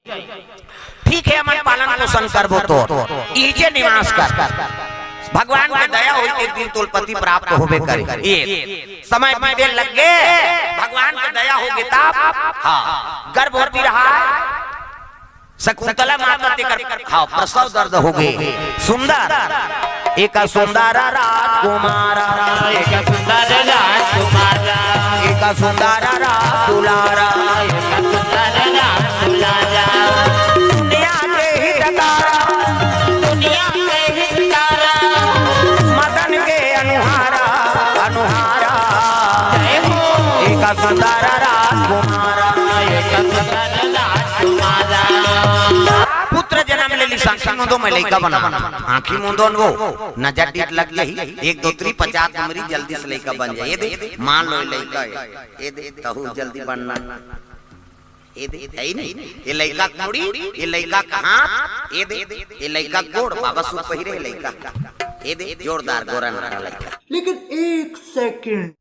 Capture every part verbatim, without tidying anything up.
ठीक हे, हमन पालन पोषण करबो तो इहिजे निवास कर, भगवान के दया होही, एक दिन तोल पति प्राप्त होबे करे। ये समय बीते लग गे, भगवान के दया होगे तब, हाँ, गर्भवती रहा शकुंतला माता, तेकर, हाँ, प्रसव दर्द होगे। सुंदर, एक सुंदर राजकुमार, एक सुंदर राजकुमार, एक सुंदर राज दुलारा, एक सुंदर राज दुलारा। दुनिया के हितकारा, दुनिया के हितकारा, मदन के अनुहारा, अनुहारा। जय हो। एक सुंदर राजकुमार, एक सुंदर राजकुमार। पुत्र जन्म ले लिस, आँखी मूंदो मैं लइका बनावत हँव। आँखी मूंदो न वो, नजर डीठ लग जाही। एक दो तीन पचास उमरी, जल्दी से लइका बन जाही। ये दे, मान लो ये लइका हे, ये दे, तहूँ जल्दी बनना। ये दे, हे ही नहीं। ये लइका के मुड़ी, ये लइका के हाथ, ये दे, ये लइका के गोड़, बाबा सूट पहिरे हे लइका। ये दे, जोरदार गोरा नारा लइका। लेकिन एक सेकंड।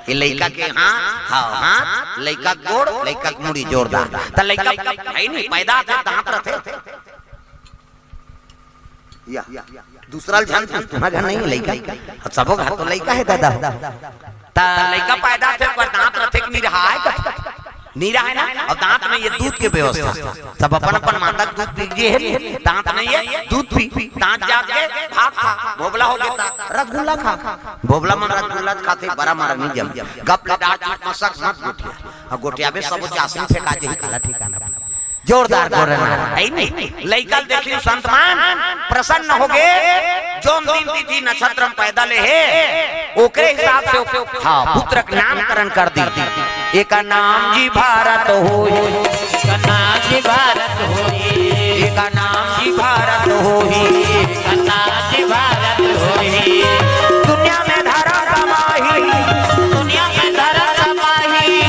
ये लइका के हाथ, हाँ, हाथ, लइका के गोड़, लइका के मुड़ी जोरदार। त लइका हे ही नहीं, पैदा होथे, दाँत रथे। या, दूसरा ल झन पूछ, तुम्हार घर नहीं हे लइका? अब सबो घर तो लइका हे दादा। त लइका पैदा होथे, ओकर दाँत रथे कि नइ रहय? नइ रहय ना। अउ दाँत नइ हे, दूध के व्यवस्था, सब अपन अपन माता के दूध पी के हे। दाँत नइ हे, दूध पी, दाँत जाग गे, भात खा, भोभला होगे त रसगुल्ला खा। भोभला मन रसगुल्ला खाथे, बरा मारा नइ जम। गप ले डाँट मसक मत गोठिया। अउ गोठियाबे सबो चासनी फेंका जाही, काला ठिकाना। जोरदार गोरा नारा, हे ही नहीं? लइका ल देखिन संत मन, प्रसन्न होगे। जोन दिन तिथि नक्षत्र म पैदा ले हे, ओकरे हिसाब से ओ-, हाँ, पुत्र के नामकरण कर दी। एकर नाम जी भारत होही। एकर नाम जी भारत होही। एकर नाम जी भारत होही। एकर नाम जी भारत होही। दुनिया में धरा कमाही। दुनिया में धरा कमाही।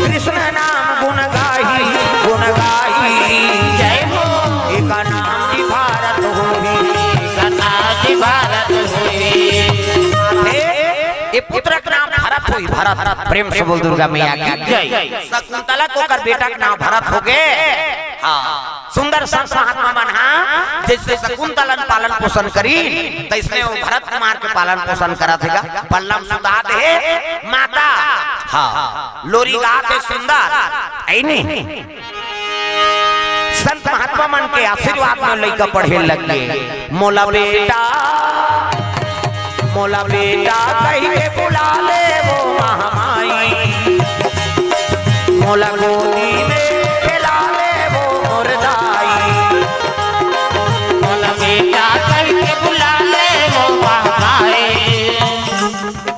कृष्ण नाम गुण गाही, गुण गाही। जय हो। एकर नाम जी भारत होही। एकर नाम जी भारत होही। हे, ये पुत्र के नाम भरत होही, भरत। प्रेम से बोल दुर्गा मैया की जय। शकुंतला के ओकर बेटा के नाम भरत होगे। हाँ, सुंदर संत महात्मा मन, हाँ, जइसे शकुंतला के पालन पोषण करिन, तइसने वो भरत कुमार के पालन पोषण करत हे गा। पल्ला म सुता दे हे माता, हाँ, लोरी गात हे सुंदर, हे ही नहीं? संत महात्मा मन के आशीर्वाद म लइका पढ़े लग गे। मोला बेटा, मोला बेटा कहि के बुला ले वो महामाई, मोला गोदी में खेला ले वो मोर दाई। मोला बेटा कहि के बुला ले वो महामाई।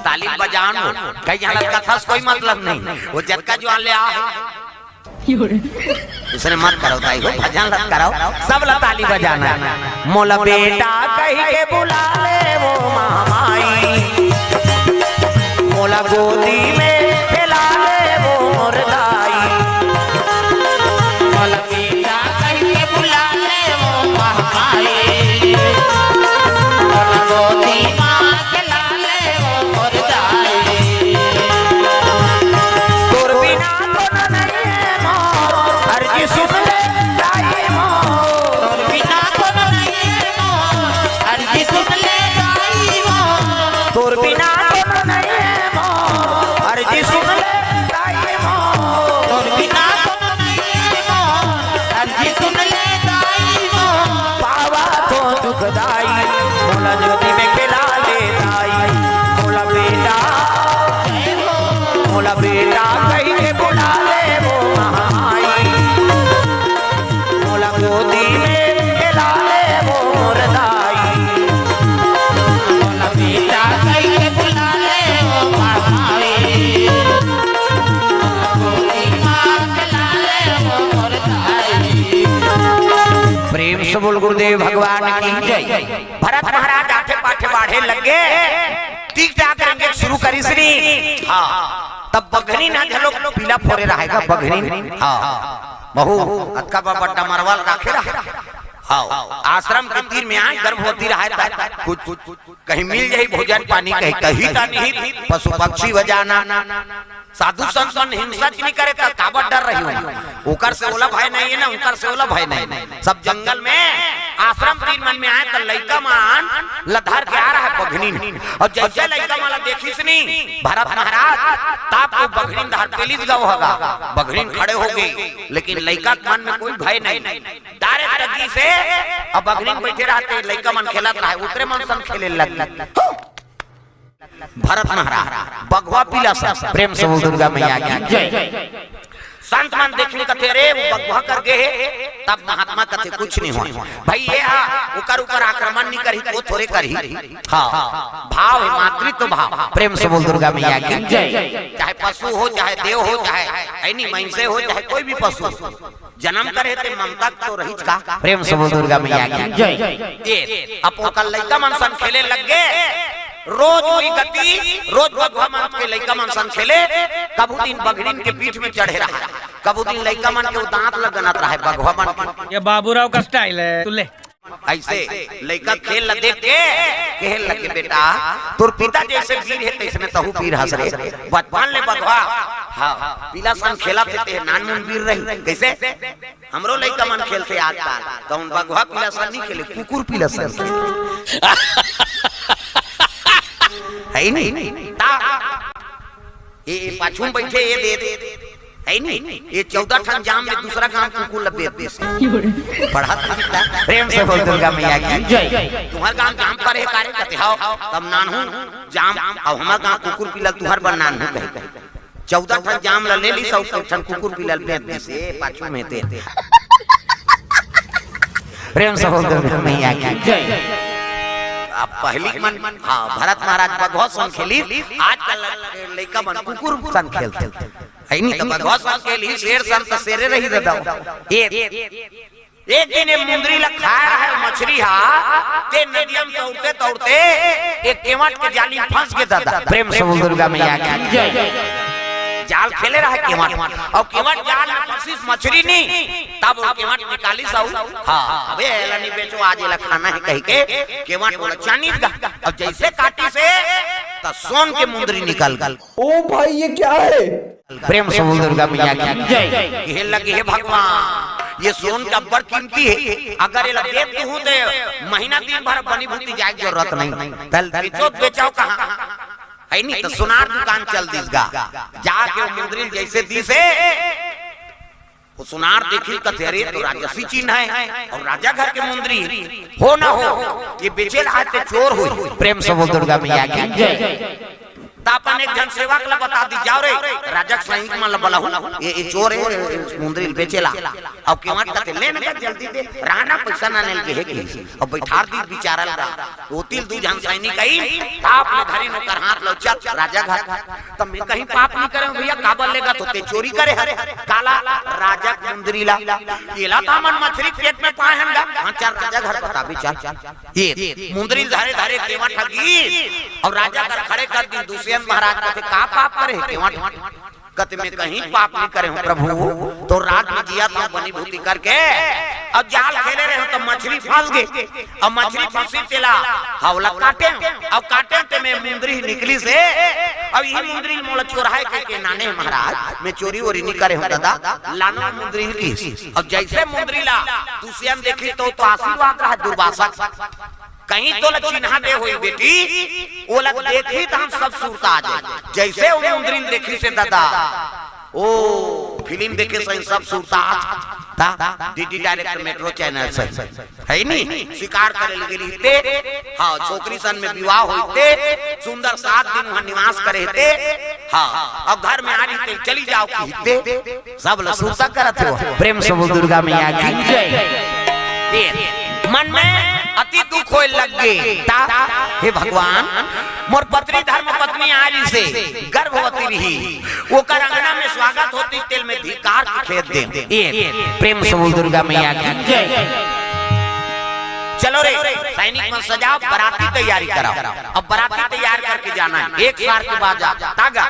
ताली बजान हो, कहीं हालत कथा से कोई मतलब नहीं। वो जतका जो आ ले आ, उसने मत करो दाई हो, भजन मत करो, सब ला ताली बजाना। मोला बेटा कहि के बुला ले वो महामाई, मोला गोदी में खेला ले वो मोर दाई। मोला बेटा कहि के बुला ले वो महामाई, मोला गोदी में खेला ले वो मोर दाई। तोर बिना कोनो नइ हे मोर, अर्जी सुन ले दाई मोर। तोर बिना कोनो नइ हे मोर, अर्जी सुन ले दाई मोर। तोर बिना कोनो नइ हे मोर, अर्जी सुन ले दाई मोर। तोर बिना कोनो नइ हे मोर, अर्जी सुन ले दाई मोर। पावा तो दुख दाई, मोला गोदी में खेला ले दाई, मोला बेटा, मोला बेटा कहि के बुला ले वो महामाई, मोला गोदी में खेला ले वो मोर दाई, मोला बेटा कहि के बुला ले वो महामाई, मोला गोदी में खेला ले वो मोर दाई। प्रेम से बोल गुरुदेव भगवान की जय। भरत महाराज आठे पाठे बाढ़े लग गे, ठीक ठाक रेंगे शुरू करिस नी। हाँ, तब बघनी ना घलो पीला फोरे रहय गा, बघनी। हाँ, बहू, अतका बा-, बड्डा मरवाल राखे रहा। हाँ, आश्रम के तीर में आए, गर्भवती रहे त कुछ कहीं मिल जाई भोजन पानी, कहीं कही त नहीं, पशु पक्षी बजाना। साधु संत मन हिंसा च नहीं करे त काबर डर रही हो? ओकर से ओला भय नहीं है ना, ओकर से ओला भय नहीं। सब जंगल में आश्रम तीर मन में आए त लइका मन ल धर के आ रहा है बघिनीन, और जैसे लइका मन ल देखिस नहीं भरत महाराज, तब वो बघिनीन धर पेलिस गा होगा। बघिनीन खड़े हो गई, लेकिन लइका के मन में कोई भय नहीं। डायरेक्ट तगी से अब बघिनीन बैठे रहते, लइका मन खेलत रहे, ओकरे मन सन खेले लग। भरत महाराज, बघवा पिलासन, प्रेम से बोल दुर्गा मैया की जय। संत मन देखिन कथे, "अरे, वो बघवा कर गे हे।" तब महात्मा कथे, "कुछ नहीं होय भाई, ये हा, ओकर ऊपर आक्रमण नहीं करही, वो थोड़े करही।" हाँ, भाव है, मातृत्व भाव। प्रेम से बोल दुर्गा मैया की जय। चाहे पशु हो, चाहे देव हो, चाहे ऐनी मइनसे हो, चाहे कोई भी पशु हो, जन्म करे ते ममता तो रहिच का। प्रेम से बोल दुर्गा मैया की जय। ये अब ओकर लइका मन सन खेले लग गे, रोज वही गति, रोज बघवा मन के लइका मन सन खेले। कभू दिन बघिनीन के पीठ में चढ़े रहा, कभू दिन लइका मन के वो दांत ल गनत रहा है बघवा मन के। ये बाबूराव का स्टाइल है, तू ले। ऐसे लइका खेल ल देख के कहे लगे, "बेटा, तोर पिता जैसे वीर है, तैसने तहू वीर हस रे।" बचपन ले बघवा, हाँ, पिलासन खेलत हे, ते नानमुन वीर रही। कैसे? हमरो लइका मन खेलथे आजकल, तो उन बघवा पिलासन नहीं खेले, कुकुर पिलासन खेले। है नहीं? ता, ये, ये पाछू में बैठे, ये दे, दे, है नहीं? ये चौदह ठन जाम में दूसरा गांव कुकुर ल बेच देसे। पढ़ा था कितना? प्रेम से बोल दुर्गा मैया की जय। तुम्हार गांव जाम पर है कारे कहते हो, तब नानहू जाम, अब हमार गांव कुकुर पिलाल तुहर बर नानहू कहे। चौदह ठन जाम ल ले ली, सौ ठन कुकुर पिलाल बेच देसे, पाछू में ते। प्रेम से बोल दुर्गा मैया की जय। अब पहली मन, हाँ, भरत महाराज बघवा सन खेली, आजकल लइका मन कुकुर सन खेलथे। है नहीं तो बघवा सन खेली, शेर सन तो शेरे रही दादा। ये एक दिन ये मुंदरी ल खाए रहे मछरी हा, ते नदिया में तौरते तौरते एक केवट के जाली में फंस गे दादा। प्रेम से बोल दुर्गा मैया की जय। जाल खेले रहे केवट, और केवट जाल में फंसिस मछरी नहीं, तब वो केवट निकालिस अउ, हाँ, "अबे एला नहीं बेचो, आज एला खाना है" कही के केवट बोला चानिस गा। अब जैसे काटिस त सोन के मुंदरी निकल गल। ओ भाई, ये क्या है? प्रेम से बोल दुर्गा मैया की जय। कहे लगे, "हे भगवान, ये सोन का बड़ कीमती है, अगर एला बेच दूहूं ते महीना दिन भर बनी भूती जाए के जरूरत नहीं, तल बेचो, बेचो कहाँ?" है नहीं तो सुनार दुकान चल दिस गा। जाके वो मुंदरी जैसे दिसे, वो सुनार देखी कथे, "अरे, तो राजसी चिन्ह है और राजा घर के मुंदरी हो ना हो, ये बेचे ला आए ते चोर होई।" प्रेम से बोल दुर्गा मैया की जय। त अपन एक झन सेवक ल बता दी, "जाओ रे, राजा के सैनिक मन ल बलाहू, ये, ये चोर है, मुंदरी ल बेचे ला।" अब केवट कथे, "ले ना, जल्दी दे, राना पैसा ना लेल के है कि।" अब बैठार दी बिचारा ल गा। ओती ल दू झन सैनिक आई, ताप ले धरिन ओकर हाथ ल उचत, "राजा घर।" त मैं कहीं पाप नहीं करे हूं भैया, काबर लेगा तो ते चोरी करे हरे, काला राजा के मुंदरी ला, एला त हमन मछरी पेट में पाए हन गा। हाँ, चल राजा घर बताबे, चल। ये मुंदरी धरे धरे केवट ह गिस, और राजा घर खड़े कर दी। दुष्यंत महाराज कथे, "का पाप करे हे केवट?" कथे, "मैं कहीं पाप नहीं करे हूं प्रभु, तो रात में जिया था बनी भूती करके, अब जाल खेले रहे हूं तो मछरी फंस गे, अब मछरी फंसी तेला हवला काटे हूं, अब काटे ते मैं मुंदरी निकलिस, अब यही मुंदरी मोला चोराए के, के नाने महाराज, मैं चोरी वोरी नहीं करे हूं दादा, लानो मुंदरी की।" अब जैसे मुंदरी ला दुष्यंत देखी तो, तो आशीर्वाद रहा दुर्वासा, कहीं तोला चिन्हा दे होई बेटी, ओला देखी त हम सब सुरता आ जाए। जैसे वो मुंदरी ल देखिस दादा, ओ फिल्म देखे सही सब सुरता आ ता, डीडी डायरेक्ट मेट्रो चैनल से, है नी, शिकार करे लगे रहिते, हाँ, छोकरी सन में विवाह होते, सुंदर सात दिन वहां निवास करे थे, हाँ, अब घर में आ रही थे, "चली जाओ" कहिते, सब ल सुरता करत हो। प्रेम से बोल दुर्गा मैया की जय। ये मन में अति दुख होए लग गे। ता, "हे भगवान, मोर पत्नी धर्म पत्नी आ रही से गर्भवती रही, ओकर अंगना में स्वागत होती, तेल में धिकार के खेत दे।" ये प्रेम से बोल दुर्गा मैया की जय। चलो रे, सैनिक मन सजाओ, बराती तैयारी कराओ। अब बराती तैयार करके जाना है, एक सार के बाजा तागा।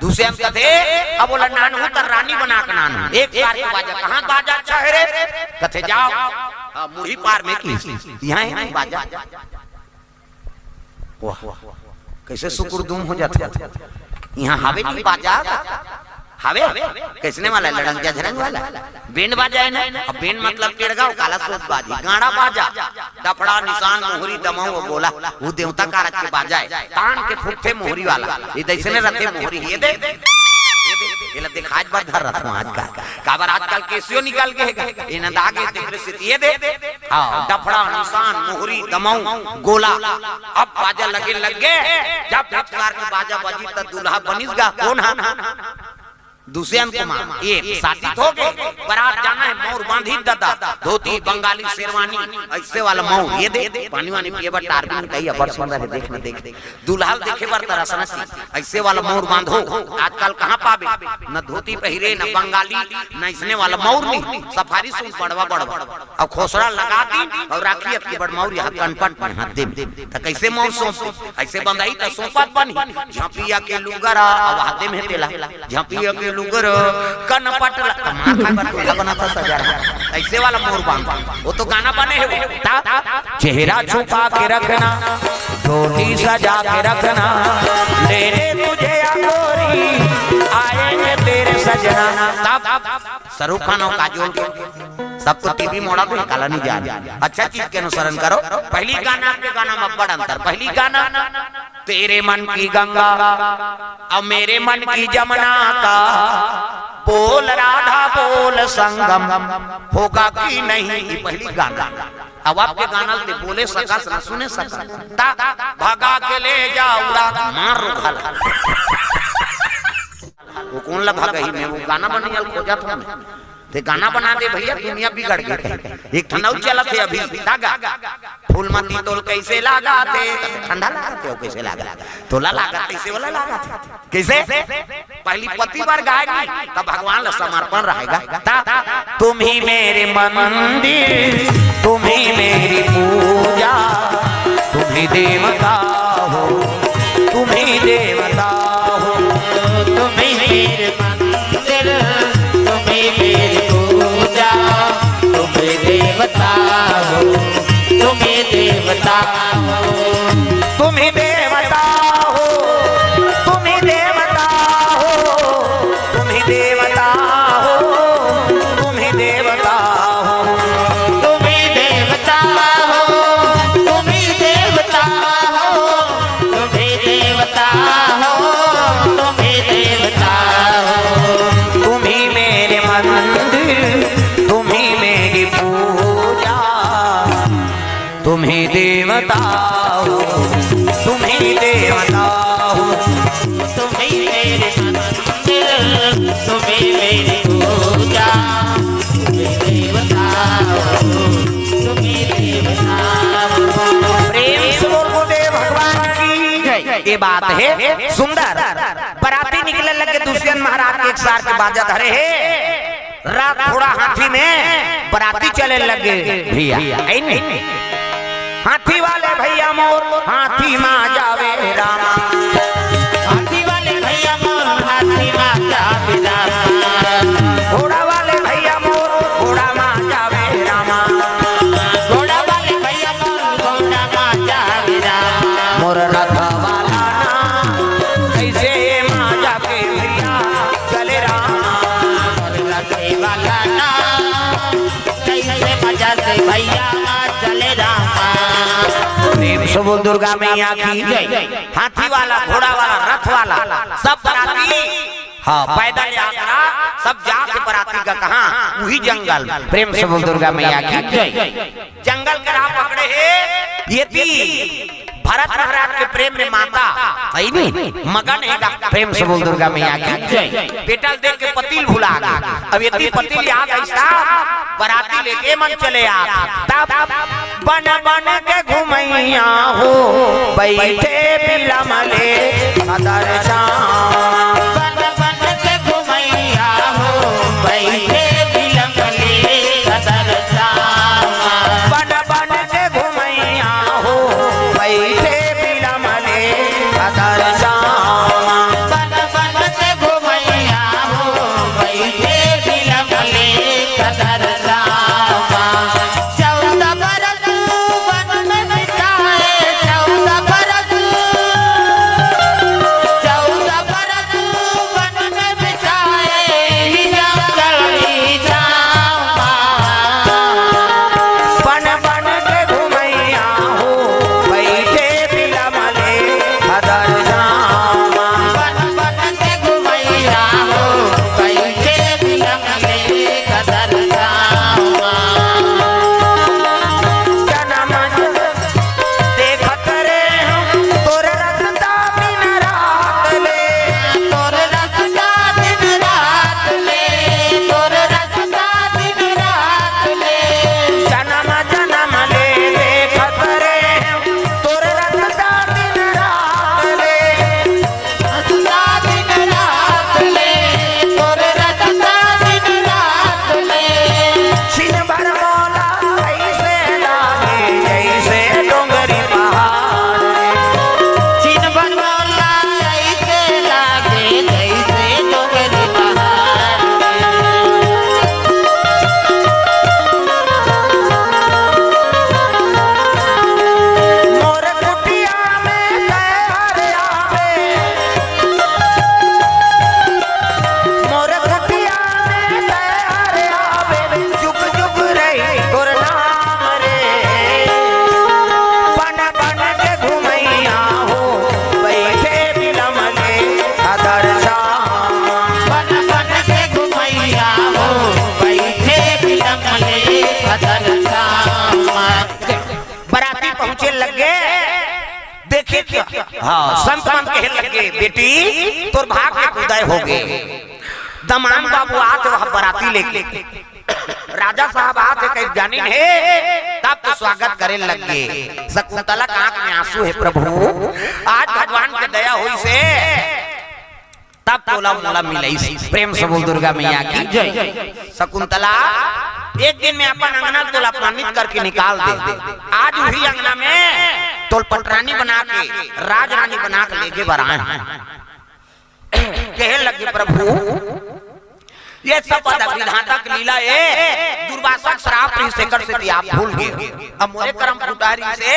दुष्यंत कथे, "अब ओला नानहू त रानी बना के नानहू।" एक सार के बाजा, "कहाँ बाजा अच्छा है रे?" कथे, "जाओ, अब मुड़ी पार में की, यहाँ है नहीं बाजा। वाह, कैसे सुकुरदुम हो जाथे। यहाँ हवे नहीं बाजा, हवे, कैसने वाला, लड़ंग झझरंग वाला, बेंड बाजा है ना। अब बेंड मतलब टेड़गा, काला सोच बाजी, गाड़ा बाजा, डफड़ा, निसान, मोहरी, दमऊ अउ गोला, वो देवता कारज के बाजा है। तान के फूकथे मोहरी वाला, ये दैसने रथे मोहरी, ये दे, ये दे, ये ला दिखाए बर धर रथों आजकल। काबर आजकल केसियो निकल गे हे, ये नंदा गे, तेकरे सेती ये दे। हाँ, डफड़ा, निसान, मोहरी, दमऊ, गोला। अब बाजा लगे लग गे, जब डफकार के बाजा बजी त दूल्हा बनिस गा, कोन हा? दुष्यंत कुमार। ये शादी हो गे, बारात जाना है, मउर बांधी ददा, धोती, बंगाली शेरवानी, ऐसे वाला मउर, ये दे, पानी वानी पिए बर टारबिन कही, अब्बड़ सुंदर है, देख न देख। दूल्हा ल देखे बर तरसना चाहिए। ऐसे वाला मउर बांधो, आजकल कहाँ पाबे? न धोती पहिरे, न बंगाली, न इसने वाला मउर नहीं, सफारी सूट बड़वा बड़वा। अब खोसड़ा लगा दी अउ राखी अतकी बड़ मउर यहाँ कनपट में हाथ दे में। त कैसे मउर सौंप दे? ऐसे बंधाई त सौंपत बनी। झपिया के लुगरा, अब हाथ दे में तेला। झपिया के लुगरा, कनपट ल-, त माथा पर दूल्हा बना था सजा रहा। ऐसे वाला मउर बांध। वो तो गाना बने है वो। ता, चेहरा छुपा के रखना, डोली सजा के रखना, लेने तुझे या गोरी, आएंगे तेरे सजना। तब शाहरुख खान अउ काजोल के, सब तो टीवी मोड़ा तो काला नहीं जान। अच्छा चीज के अनुसरण करो। पहली गाना, आपके गाना में बड़ अंतर। पहली गाना, तेरे मन की गंगा और मेरे मन की जमुना का बोल राधा बोल संगम होगा कि नहीं, ये पहली गाना। अब आपके गाना ल ते बोले सकस न सुने सकस। ता भगा के ले जा उड़ा मार रुखल। वो कोन ला भगही में, वो गाना बनइया ल खोजत हूँ मैं। ते गाना बना दे भैया, दुनिया बिगड़ गे कहीं। एक ठन अउ चलत हे अभी, ता गा। फूलमती तोल कैसे लागा थे, ठंडा लागा थे, कैसे लागा? तोला लागा, कैसे वाला लागा थे? कैसे? पहली पति बर गाएगी, तब भगवान ला समर्पण रहेगा। ता, तुम ही मेरे मंदिर, तुम ही मेरी पूजा, तुम ही देवता हो, तुम ही देवता हो। तुम ही मेरे मंदिर, तुम ही मेरी पूजा, तुम ही देवता हो, तुम ही देवता हो। तुम ही देवता हो, तुम ही देवता हो, तुम ही देवता हो, तुम ही देवता हो। तुम ही देवता हो, तुम ही देवता हो, तुम ही देवता हो, तुम ही देवता हो। तुम ही मेरे मंदिर, तुम ही मेरी पूजा, तुम ही देवता हो, तुम ही देवता हो। तुम ही मेरे मंदिर, तुम ही मेरी पूजा, तुम ही देवता हो, तुम ही देवता हो। प्रेम से बोल गुरुदेव भगवान की जय। ये बात है सुंदर। बराती निकले लगे, दुष्यंत महाराज के एक सार के बाजा धरे हे। रथ घोड़ा हाथी में बराती चले लगे भैया, है नी? हाथी वाले भैया मोर हाथी मा जावे रामा। हाथी वाले भैया मोर हाथी मा जावे रामा। घोड़ा वाले भैया मोर घोड़ा मा जावे रामा। घोड़ा वाले भैया मोर घोड़ा मा जावे रामा। मोर रथ वाला ना कैसे मा जाके भैया चले रामा। मोर रथ वाला ना कैसे मजा से भैया चले रामा। प्रेम से बोल दुर्गा मैया की जय। हाथी वाला, घोड़ा वाला, रथ वाला, सब बराती, हाँ, पैदल यात्रा, सब जाके बराती गा कहाँ, उही जंगल। प्रेम से बोल दुर्गा मैया की जय। जंगल के राह पकड़े हे, ये ती भरत महाराज के प्रेम में माता, सही नहीं, मगन हे गा। प्रेम से बोल दुर्गा मैया की जय। बेटा ल देख के पति ल भुला गे। अब ये ती पति ल याद आइस ता बराती लेके मन चले आत। तब बन बन के घुमैया हो, बैठे बिलमले सदर श्याम। बन बन के घुमैया हो, बैठे बिलमले सदर श्याम। बन बन के घुमैया हो, बैठे बिलमले सदर श्याम। बन बन के घुमैया हो, बैठे बिलमले सदर श्याम। चौक बराती पहुंचे लगे, देखी त, हाँ, संत मन कहे लगे, "बेटी, तोर भाग के उदय होगे, दमांद बाबू आत हे, वह बराती लेके, राजा साहब आत हे, कहीं जानिन हे।" तब तो स्वागत करे लगे। शकुंतला के आंख में आंसू हे, "प्रभु, आज भगवान के दया होइस हे, तब तोला मोला मिलइस।" प्रेम से बोल दुर्गा मैया की जय। शकुंतला, एक दिन में अपन अंगना तोला अपमानित करके निकाल दे, आज उही अंगना में तोल पटरानी बना के, राजरानी बना के लेगे बर आए हंव। कहे लगे, "प्रभु, ये सब विधाता के लीला ए, दुर्वासा के श्राप रहिस, एकर सेती आप भूल गे। अब मोरे करम फूटा रहिस हे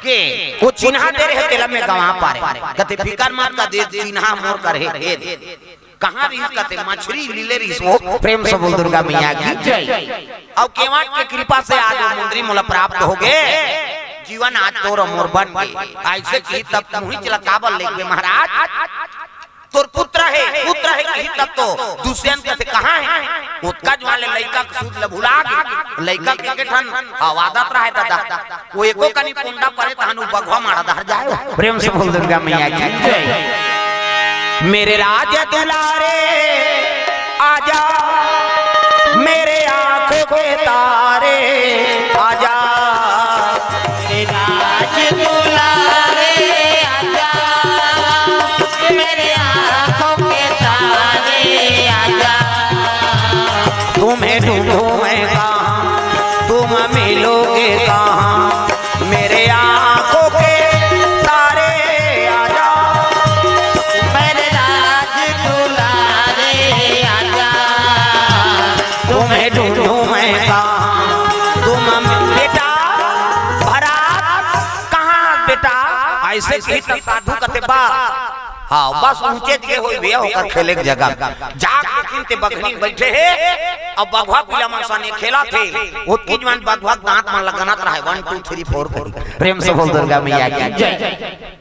के ओ चिन्हा दे रहे, तेला मैं गंवा पारे।" कथे, "फिकर मत कर, दे चिन्हा मोर कर हे, दे।" कहाँ रहिस? कथे, "मछरी लीले रहिस वो।" प्रेम से बोल दुर्गा मैया की जय। अउ केवट के कृपा से आज वो मुंदरी मोला प्राप्त होगे। जीवन आज तोर अउ मोर बन गे। अइसे कही तब मुहिच ला काबर लेगबे महाराज? तोर पुत्र हे, पुत्र हे कही तब तो दुष्यंत कथे, "कहाँ हे?" ओतका जुवार ले लइका के सुध ल भुला गे। लइका के के ठन आदत रहय दादा, वो एको कनी पुंडा परे तहन वो बघवा माड़ा डहर जाय। प्रेम से बोल दुर्गा मैया की जय। मेरे राज दुलारे आजा, मेरे आंखों के तारे आजा। राज दुलारे आजा, मेरे आंखों के तारे आजा। तुम्हें ढूंढूं मैं कहाँ, तुम मिलोगे कहाँ, मेरे आंखों के तारे आजा। मेरे राज दुलारे आजा। तुम्हें ढूंढूं मैं कहाँ, तुम बेटा, भरत, कहाँ बेटा? अइसे कही त साधु कथे, "बा, हाँ, बस पहुंचे दिए होई भैया, ओकर खेले के जगह।" जाके देखिन ते बघनी बइठे हे, अउ बघवा पिला मन सने खेलत हे। ओतकी जुवार बघवा के दांत मन ल गनत रहय, वन, टू, थ्री, फोर करी। प्रेम से बोल दुर्गा मैया की जय।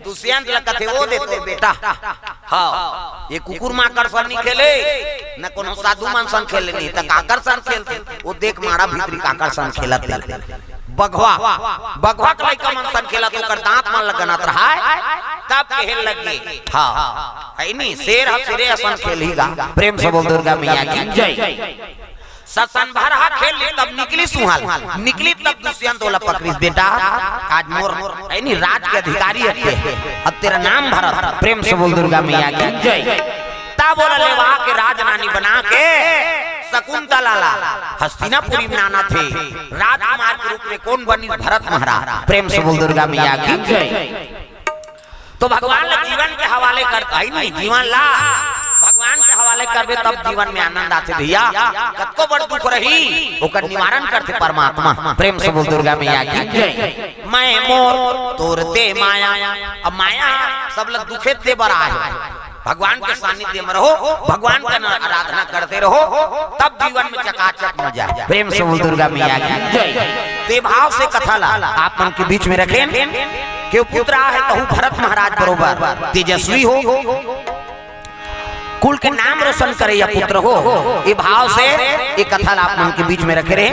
दुष्यंत ल कथे, "ओ दे तोर बेटा।" हाँ, ये कुकुर माकर सन नी खेले, न कोनो साधु मन सन खेले नी, त काकर सन खेलथे? वो देख माड़ा भीतरी काकर सन खेलत हे। बघवा, बघवा के लइका मन सन खेलत, ओकर दांत मन ल गनत रहय, तब कहे लगे, हाँ, हे नी, शेर ह शेरे असन खेलही गा। प्रेम से बोल दुर्गा मैया की जय। ससन भर हा खेल ली, तब निकली सुहाल, निकली तब दुष्यंत ओला पकड़िस, "बेटा, आज मोर, हे नी, राज के अधिकारी हे, अब तेरा नाम भरत।" प्रेम से बोल दुर्गा मैया की जय। तब ओला लेवा के राजरानी बना के शकुंतला ला हस्तिनापुरी में लानत हे। राजकुमार के रूप में कोन बनिस? भरत महाराज। प्रेम से बोल दुर्गा मैया की जय। तो भगवान ला जीवन के हवाले करत हे नी, जीवन ला भगवान के हवाले करबे तब जीवन में आनंद आथे भैया। कतको बड़ दुख रही, ओकर निवारण करथे परमात्मा। प्रेम से बोल दुर्गा मैया की जय। मैं मोर तोर ते माया, अब माया सब ला दुखे दे बर आय हे। भगवान के सानिध्य में रहो, भगवान का न-, आराधना करते रहो, तब जीवन में चकाचक मजा। प्रेम से बोल दुर्गा मैया की जय। ते भाव से कथा ला आप मन के बीच में रखेन, के पुत्र आहे तहु भरत महाराज बरोबर तेजस्वी हो, कुल के नाम रोशन करे या पुत्र हो, ये भाव से ये कथा ला आप मन के बीच में रखे रहे।